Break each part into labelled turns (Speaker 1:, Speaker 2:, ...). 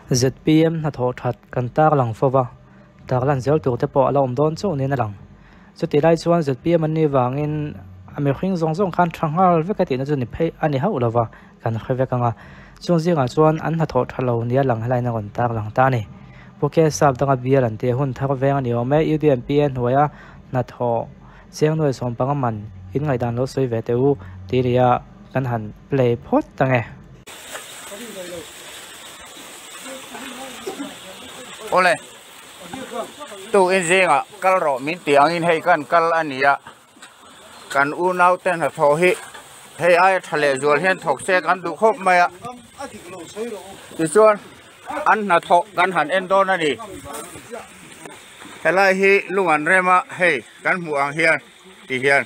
Speaker 1: ZPM hnathawh that kan tarlang fo va, tarlan zel tur te pawh a la awm dawn chauh niin a lang. Chutih lai chuan ZPM an nih vangin a mihring zawng zawng khan tha nghal vek a tihna chu ni phei a ni hauh lo va, kan hre vek ang a. Chung zingah chuan an hnathawh tha lo nia lang helaiin a rawn tarlang ta a ni. Pu Kesap danga bial an tih hun thar veng a ni awm e, UDMPA hnuaia hnathawh Chiangnuai sawmpanga man in ngaihdan lo sawi ve teh u tih nia kan han play phawt ang e.
Speaker 2: Awle, tu in zingah kal rawh min tih angin hei kan kal a ni a, kan unau te hnathawh hi hei aia tha leh zual hian thawk se kan duh khawp mai a, tichuan an hnathawh kan han en dawn a ni. Helai hi lung an rem a, hei kan hmuh ang hian ti hian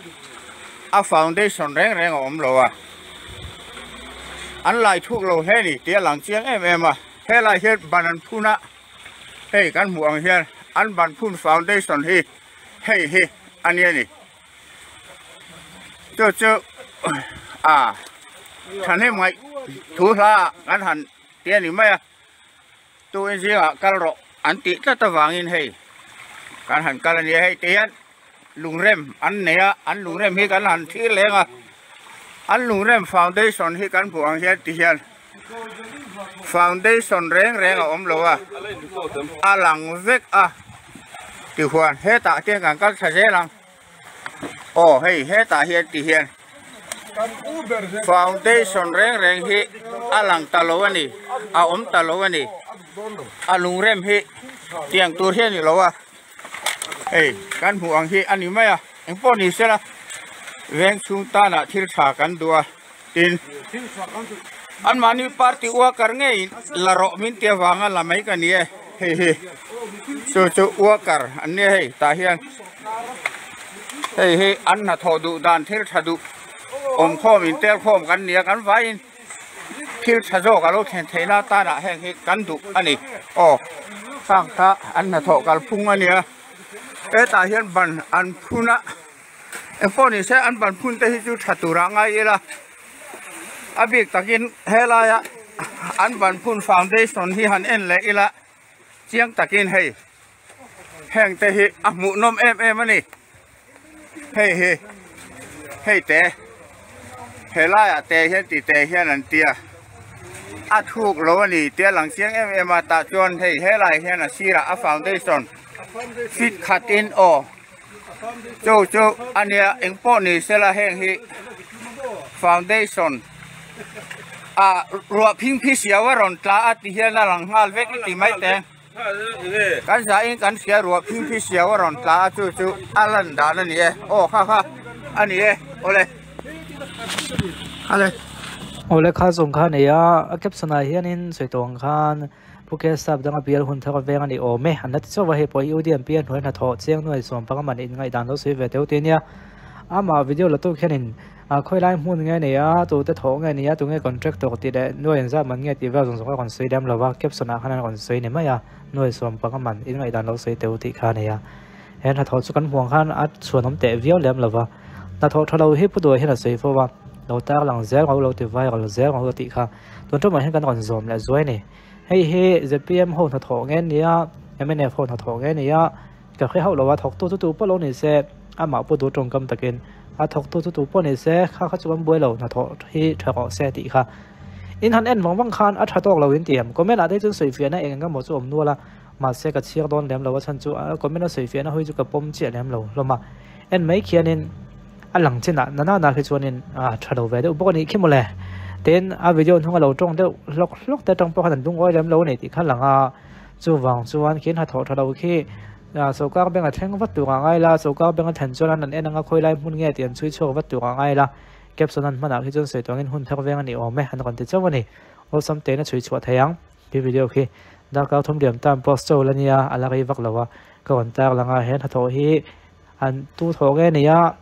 Speaker 2: a foundation reng reng a awm lo a, an lai thuk lo hle ni tih a lang chiang em em a, helai hian ban an phun a, hei kan hmuh ang hian an ban phun foundation hi hei hi a nia ni, chu chu a thahnem ngaih thu hla ah kan han ti a ni mai a. Tu in zingah kal rawh an tih tlat avangin hei kan han kal a nia hei ti hian lungrem an nei a an lungrem hi kan han thlir leng a an lungrem foundation hi kan hmuh ang hian ti hian foundation reng reng a awm lo a a lang vek a tihuan hetah te kan kal thla zel ang. Aw hei hetah hian ti hian foundation reng reng hi a lang ta lo a ni a awm ta lo a ni a lungrem hi tiang tur hi a ni lo a hei kan hmuh ang hi a ni mai a engpawh ni sela veng chhung tanah thil tha kan duh a tin anmahni party worker ngeiin la rawh min ti avanga la mai ka ni e hei hi chu chu worker an nia hei tah hian hei hi an hnathawh duh dan thil tha duh awm khawm in tel khawm kan nia kan vaiin thil tha zawk a lo thlen theihna tanah heng hi kan duh a ni aw khang kha an hnathawh kalphung a nia hetah hian ban an phun a. Engpawh ni se an ban phun te hi chu tha turah ngai ila a bik takin helaia an ban phun foundation hi han en leh ila chiang takin hei heng te hi a hmuh nawm em em a ni hei hi hei te helaiah te hian ti te hian an tia a thuk lo a ni tia lang chiang em em a tah chuan hei helai hian a sirah a foundation fit khatin aw. Chu chu a nia engpawh ni sela heng hi foundation a ruah phing phi siau a rawn tla a ti hian a lang nghal vek ti mai te kan zahin kan hria ruah phing phi siau a rawn tla a chu chu a lan dan a ni e aw kha kha a ni e awle ale.
Speaker 1: Awle kha zawng kha a nei a a caption ah hianin sawi tawh ang khan. Phuket sap danga bial hun thar veng a ni awm e. An la ti chauh a, hei pawh hi UDMP a hnuai hnathawh chiang nuai 15 man in ngaihdan lo sawi ve teuh tih a nia. Amah video la tuk hianin khawi lai hmun nge nei a, tute thawh nge ni a, tunge contractor tih leh nuai an zat man nge tih vel zawng zawng a rawn sawi lem lo va, caption ah khan an rawn sawi ni mai a, nuai 15 man in ngaihdan lo sawi teuh tih kha a nei a. He hnathawh chu kan hmuh ang khan a chhuanawm teh viau lem lo va, hnathawh tha lo hi Pu Duai hian a sawi fo va, lo tarlang zel ngau lo ti viral zel ngau lo tih kha. Tun ṭumah hian kan rawn zawm leh zuai a ni. Hei hi zpm ho hnathawh nge nia, mnf ho hnathawh nge nia, ka hre hauh lo a, thawktu chu tu pawh lo ni se, amah pawh duh tawngkam takin a thawktu chu tu pawh ni se, kha kha chu kan buai lo, hnathawh hi ṭha rawh se tih kha. In han en vang vang khan a ṭha tawk lo in ti em? Comment ah te chuan sawifiahna eng eng emaw chu awm nual a, mahse ka chhiar dawn lem lo a chhan chu comment a sawifiahna hawi chu ka pawm chiah lem lo hlawm a. En mai khianin a lang chinah na nana khi chuanin a tha lo ve deuh bawk a nih khi mawle. Tin, a video hnunga lo tawng deuh hlawk hlawk te atang pawh khan an lungawi lem lo a ni tih kha a lang a. Chuvang chuan khi hnathawh tha lo khi sawrkar bank a thleng vat tur ah ngai la, sawrkar bank a thlen chuan an en anga khawi lai hmun nge tih an chhui chhuak vat tur ah ngai la. Caption an hmanah khi chuan sawi tawngin hun thar veng a ni awm e an rawn ti chauh a ni. Awlsam tein a chhui chhuah thei ang. Khi video khi darkar thum liam tan post chauh la nia a la rei vak lo a, ka rawn tarlang a he hnathawh hi An tu thawh nge nia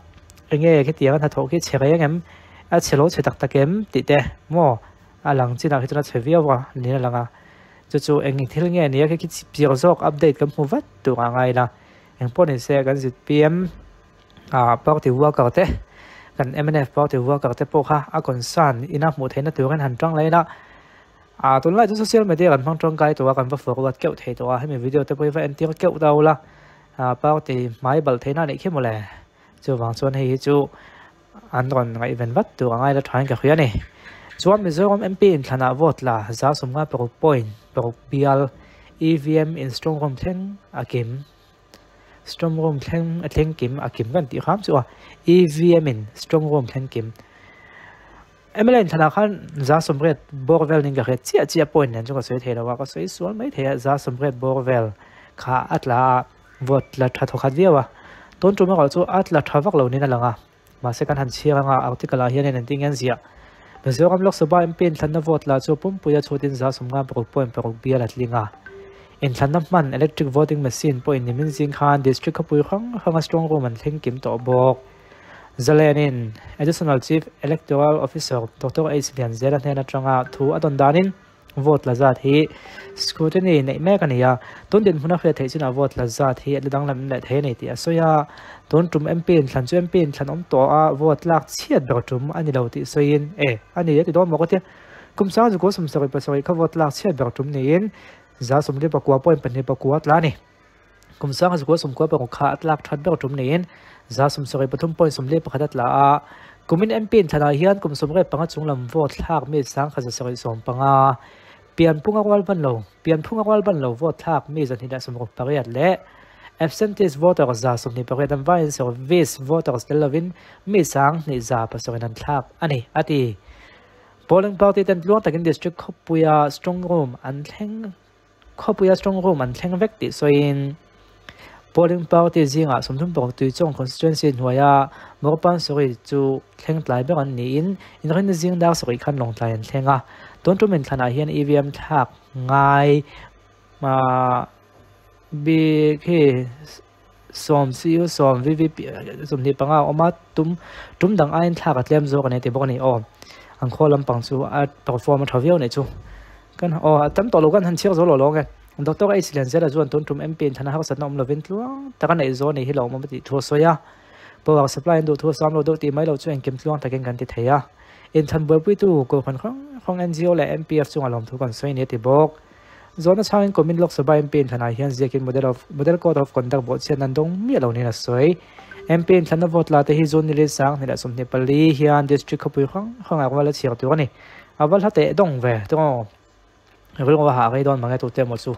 Speaker 1: enge khitiang a hnathawh khi chhe reng em a chhe lo chhe tak tak em tih te maw a lang chinah khi chuan a chhe viau a niin a lang a chu chu eng thil nge nia khi khi chipchiar zawk update kan hmu vat tur a ngai la engpawh ni se kan zpm ah party worker te kan mnf party worker te pawh kha a concern ina hmuh theihna turin han tang leh ila. Ah tunlai chu social media kan hmang tangkai tawh a kan va forward keuh thei tawh a hemi video te pawh hi va entir keuh deuh la ah party hmai balh theihna a nih khi mawle chuvang chuan hei hi chu an rawn ngaihven vat tur a ngai la thain ka hria a ni. Chuan Mizoram MP inthlanah vote la 150 point paruk bial EVM in strong room thleng a kim. Strong room thleng a thleng kim a kim kan tih hram chu a EVM in strong room thleng kim. MLA inthlanah khan 180 bawr vel ning ka hriat chiah chiah point nen chu ka sawi thei lo a, ka sawi sual mai thei a 180 bawr vel kha a tla a vote la tha thawkhat viau a. Tun tum erawh chu a tla tha vak lo niin a lang a, mahse kan han chhiar anga article ah hian in engtin nge an ziah. Mizoram Lok Sabha MP inthlanna vote la chu pumpuia chhutin 56 point paruk bial a tling a. Inthlanna hman electric voting machine pawhin nimin zing khan district khawpui hrang hranga strong room an thleng kim tawh bawk. Zalenin Additional Chief Electoral Officer Doctor H Lianzela hnen atanga thu a dawn danin vote la zat hi scrutiny neih mek a ni a, tun dinhmun a hriat theih chinah vote la zat hi a la danglam leh thei a ni tih a sawi a. Tun tum MP inthlan chu MP inthlan awm tawh a vote lak chhiat ber tum a ni lo tih sawiin e a ni a ti dawn maw ka tia. Kum sang zukua 77 kha vote lak chhiat ber tum niin 49 point pahnih pakua tla a ni. Kum 1009 96 kha a tlak that ber tum niin 73 point 41 a tla a. Kumin MP inthlanah hian kum 35 chunglam vote thlak mi 1,715, pianphunga rual ban lo, pianphunga rual ban lo vote thlak mi 268 leh absentees voters 28 an vaiin service voters tel lovin mi 2,700 an thlak a ni, a ti. Polling party ten tluang takin district khawpuia strong room an thleng. Khawpuia strong room an thleng vek tih sawiin polling party zingah 36 Tuichawng constituency hnuaia Mawrpan Sawri chu thleng tlai ber an niin inrinna zing dar sarih khan Lawngtlai an thleng a. Tun tum inthlanah hian EVM thlak ngai bik hi 10 CU 10 VVP 25 a awm a, tum tum dang aiin thlak a tlem zawk a ni tih bawk a ni aw. An khaw lampang chu a perform a tha viau a nih chu. Kan aw a tam tawh lo kan han chhiar zo lo lawng e. Doctor H Lianzela chuan tun tum MP in thana harsatna awm lovin tluang taka neih zawh a nih hi lo awm awm a tih thu a sawi a. Power supply an duh thu a sam lo deuh tih mai lo chu engkim tluang takin kan ti thei a. Inthan buaipuitu Kohhran hrang hrang NGO leh MPF chungah lawmthu kan sawi a ni a ti bawk. Zawhna chhangin Kumin Lok Sabha MP inthlanah hian ziakin Model of Model Code of Conduct bawhchhiatna an dawng miah lo niin a sawi. MP inthlanna vote la te hi June ni li 2024 hian District khawpui hrang hrangah rual a chhiar tur a ni. A va hla teh dawng ve tawng aw. Rilru a hah rei dawn mange tute emaw chu.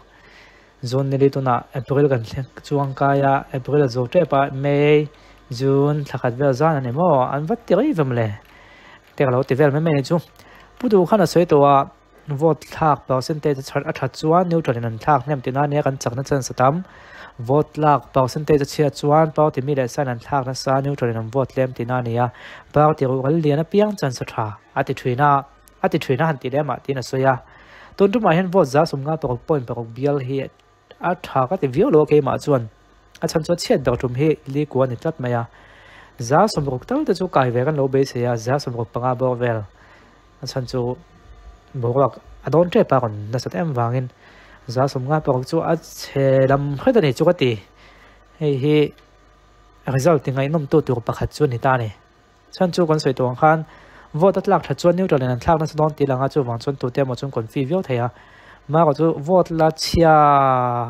Speaker 1: June ni li tunah April kan thleng chuang kai a, April a zo tep a, May, June thla khat vel zan a ni maw? An va ti rei ve mawle. Te ka lo ti vel mai mai a ni chu. Pu Duh khan a sawi tawh a. Vote thlak percentage a chhat a that chuan neutral in an thlak hnem tihna ania kan chakna chance a tam. Vote lak percentage a chhiat chuan party mi leh sign an thlak nasa neutral in an vote tlem tihna a ni a. Party ruhral lian apiang chance a tha a ti thin a, a ti thin a han ti lem ah tiin a sawi a. Tun tumah hian vote 56 point paruk bial hi a tha ka ti viau lo a keimah chuan a chhan chu a chhiat ber tum hi li kua a ni tlat mai a. 60 tal te chu kai ve kan lo beisei a, 65 bawk vel a chhan chu boruak a dawn tep a rawn nasat em vangin 56 chu a chhe lam hret a ni chu ka ti. Hei hi result ti ngaihnawm tu tur pakhat chu a ni ta a ni. Chhan chu kan sawi tawh ang khan vote a tlak that chuan neutral in an thlak nasa dawn tih lang a, chuvang chuan tute emaw chuan confi viau thei a. Marawh chu vote la chhia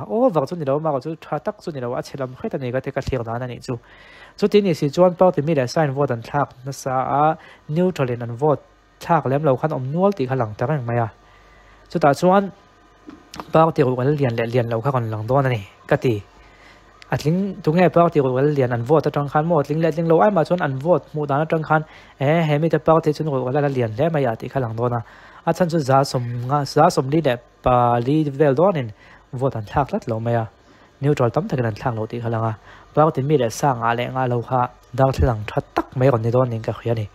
Speaker 1: over chu ni lo, marawh chu tha tak chu ni lo, a chhe lam hret a ni ka ti ka thlir dan a nih chu. Chuti ni si chuan party mi leh sign vote an thlak nasa a, neutral in an vote thlak lem lo khan awm nual tih kha lang ta reng mai a. Chutah chuan party ruh kal lian leh lian lo kha rawn lang dawn a ni ka ti. A tling tunge party ruh kal lian an vote atang khan maw tling leh tling lo ai mah chuan an vote hmuh dan atang khan e he mite party chuan ruh kal a la lian hle mai a tih kha lang dawn a. A chhan chu 134 leh pali vel dawnin vote an thlak tlat lo mai a. Neutral tam takin an thlak lo tih kha lang a. Party mi leh sa ngah leh ngah lo kha darthlalang tha tak mai rawn ni dawn niin ka hria a ni.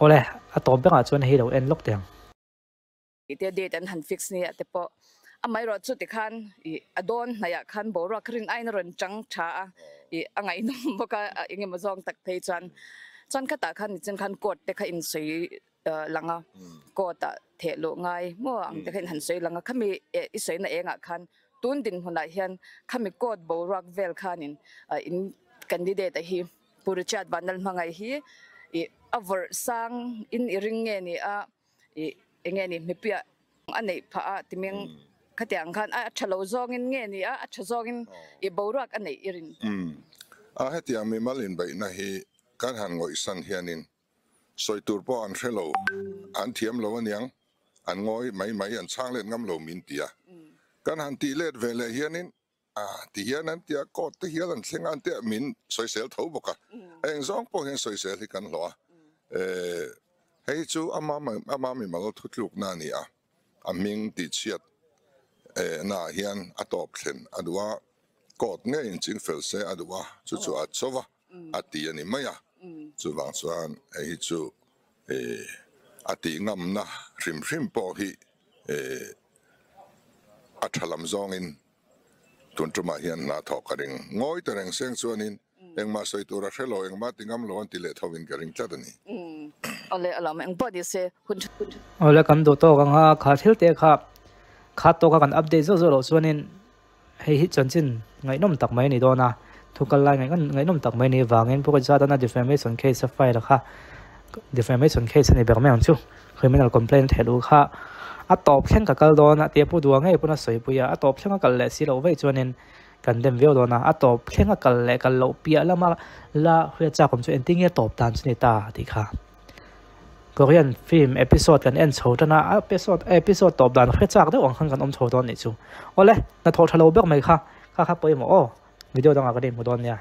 Speaker 1: Awle, a tawp berah chuan hei lo en lawk teh ang.
Speaker 3: Tia date an han fix nia te pawh amaherawh chu tikhan ih a dawn hnaihah khan boruak rin aiin a rawn chang tha a, ih a ngaihnawm bawk a, eng emaw zawng tak phei chuan chuan khatah khan nichin khan court te kha in sawi lang a, court ah theh luh ngai maw ang te kha in han sawi lang a, khami i sawina engah khan tun dinhmunah hian khami court boruak vel khanin in candidate a hi Pu Richard Vanlalhmangaih hi ih a vawrh sang in i ring nge ni a, ih eng nge ni mipuiah. A neih phah a timing khatiang khan a tha lo zawngin nge ni a, a tha zawngin i boruak a neih i rin.
Speaker 4: Umm. A hetiang mimal inbeihna hi kan han ngawihsan hianin sawi tur pawh an hre lo, an thiam lo aniang, an ngawi mai mai, an chhang let ngam lo min ti a. Kan han tih let ve leh hianin A ti hian an tia court te hial an thleng a an tia min sawisel tho bawk a, eng zawng pawh hian sawisel hi kan hlawh a, eh hei chu ama ama mimal thutlukna a ni a, a hming tihchhiat eh naah hian a tawp thlen a duh a, court ngei in chingfel se a duh a, chu chu a cho va a ti a ni mai a, chuvang chuan hei hi chu eh a tih ngamna hrim hrim pawh hi eh a tha lam zawngin Tun tumah hian hna thawk ka ring. Ngawi ta reng seng chuanin engmah sawi tur a hre lo, engmah ti ngam lo an ti leh thovin ka ring tlat a ni.
Speaker 3: Awle alawm eng pawh ni se hun tha hun tha.
Speaker 1: Awle kan duh tawk ang a, kha thil te kha kha tawka kan update zawk zawk loh chuanin hei hi chanchin ngaihnawm tak mai a ni dawn a, thu kal lai ngaihnawm tak mai a nih avangin Pu Rajatana defamation case a file kha defamation case a ni ber mai ang chu. Criminal complaint theih luh kha a tawp thleng ka kal dawn a tia Pu Dua ngei pawn a sawipui a, a tawp thleng a kal leh si loh vaih chuanin kan dem viau dawn a, a tawp thleng a kal leh kal loh piah lama la hriat chak awm chu engtin nge tawp dan chu ni ta tih kha Korean film episode kan en chho tan a, a episode episode tawp dan hre chak deuh ang khan kan awm chho dawn nih chu. Awle, hnathawh tha lo ber mai kha, kha kha pawimawh aw, video dangah kan inhmu dawn nia.